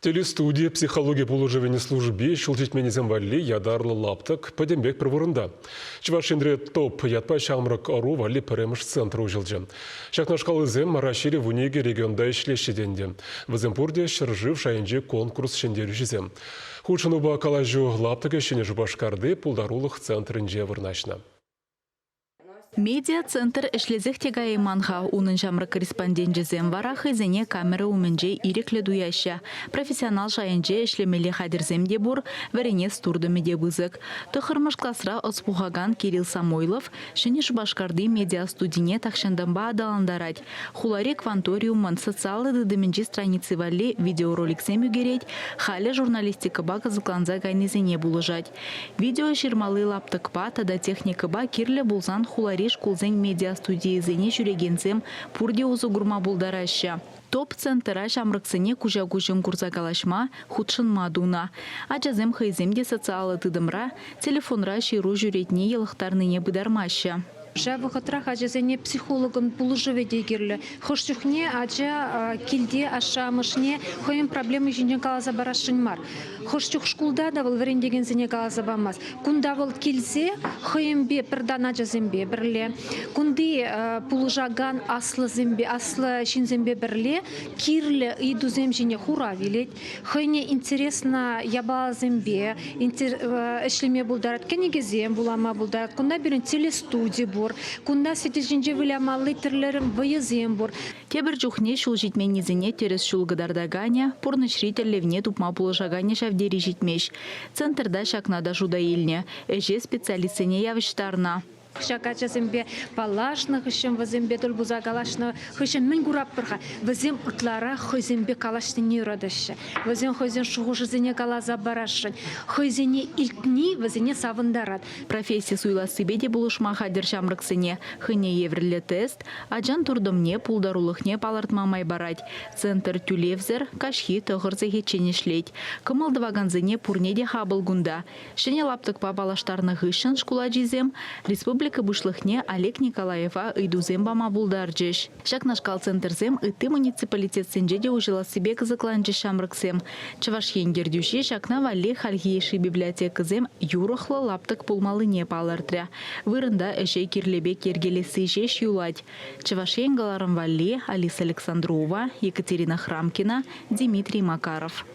Телестуди психологи пулӑшӑвӗн служби ҫул ҫитменнисем валли ятарлӑ лаптӑк пӗтӗмпех пӗр вырӑнта. Чӑваш Енре ТОП ятпа ҫамрӑк ӑру валли пӗрремӗш центр уҫӑлчӗ. Ҫакнашкаллисем Раҫҫейри 12 регионта ӗҫлеҫҫӗ те ӗнтӗ. Вӗсем пурте ҫӗршыв шайӗнчи конкурс ҫӗнтерӳҫисем. Хутшӑнупа калаҫу лаптӑкӗ Ҫӗнӗ Шупашкарти пултарулӑх центрӗнче вырнаҫнӑ. Медиа-центр ӗҫлесех те каяйман-ха. Унӑн ҫамрӑк корреспонденчӗсем вара хӑйсене камера умӗнче ирӗклӗ туяҫҫӗ. Профессионал шайӗнче ӗҫлемелли хатӗрсем те пур, вӗренес туртӑмӗ те пысӑк. Тӑххӑрмӗш класра ӑс пухакан Кирилл Самойлов Ҫӗнӗ Шупашкарти медиастудине тахҫантанпа аталантарать. Хулари Кванториумӑн социаллӑ тытӑмӗнчи страници валли видеороликсем ӳкерет, халӗ журналистикӑпа кӑсӑкланса кайнисене пулӑшать. Видео ҫырмалли лаптӑкпа тата техникӑпа кирлӗ пулсан хулари шкулсен медиастудийӗсене ҫӳрекенсем пурте усӑ курма пултараҫҫӗ. Топ-центра ҫамрӑксене куҫа-куҫӑн курса калаҫма, хутшӑнма тунӑ. Ачасем хӑйсем те социаллӑ тытӑмра, телефонра ҫыру ҫӳретни йӑлӑхтарнине пытармаҫҫӗ. Ҫав вӑхӑтрах ачасене психологӑн пулӑшӑвӗ те кирлӗ. Хӑш чухне ача килте ашшӗ-амӑшне хӑйӗн проблеми ҫинчен каласа парасшӑн мар. Хӑш чух шкулта та вӑл вӗрентекенсене каласа памасть. Кунта вӑл килсе хӑйӗнпе пӗртан ачасемпе пӗрле, кунти пулӑшакан аслӑсемпе, аслӑ ҫынсемпе пӗрле кирлӗ ыйтусем ҫине хурав илет. Хӑйне интересно япаласемпе ӗҫлеме пултарать, кӗнекесем вулама пултарать. Кунта пирӗн телестуди пур, кунта сӗтел ҫинче вылямалли тӗрлӗрен вӑйӑсем пур. Тепӗр чухне ҫул ҫитменнисене тӗрӗс ҫул кӑтартаканӗ, пурнӑҫри тӗллевне тупма пулӑшаканӗ ҫав тери ҫитмест. Центрта ҫакна та шута илнӗ, ӗҫе специалистсене явӑҫтарнӑ. Ҫак ачасемпе паллашнӑ хыҫҫӑн, вӗсемпе тӗл пулса калаҫнӑ хыҫҫӑн мӗн куратпӑр-ха? Вӗсем ытларах хӑйсемпе калаҫнине юратаҫҫӗ. Вӗсем хӑйсен шухӑшӗсене каласа парасшӑн. Хӑйсене илтни вӗсене савӑнтарать. Професси суйлассипе те пулӑшма хатӗр ҫамрӑксене хӑйне евӗрлӗ тест ачан туртӑмне, пултарулӑхне палӑртма май парать. Центр тӳлевсӗр, каҫхи тӑхӑр сехетчен ӗҫлет. Кӑмӑл тӑвакансене пурне те хапӑл кунта. Ҫӗнӗ лаптӑкпа паллаштарнӑ хыҫҫӑн шкул ачисем республика Пуҫлӑхне Олег Николаева ыйтусем пама пултарчӗҫ. Ҫакнашкал центрсем ытти муниципалитетсенче те уҫӑлассипе кӑсӑкланчӗҫ ҫамрӑксем. Чӑваш Ен ертӳҫи ҫакна валли хальхи йышши библиотекӑсем юрӑхлӑ лаптӑк пулмаллине палӑртрӗ. Вырӑнта ӗҫе кирлӗ пек йӗркелесси ҫеҫ юлать. Чӑваш Ен кӑларӑм валли Алиса Александрова, Екатерина Храмкина, Дмитрий Макаров.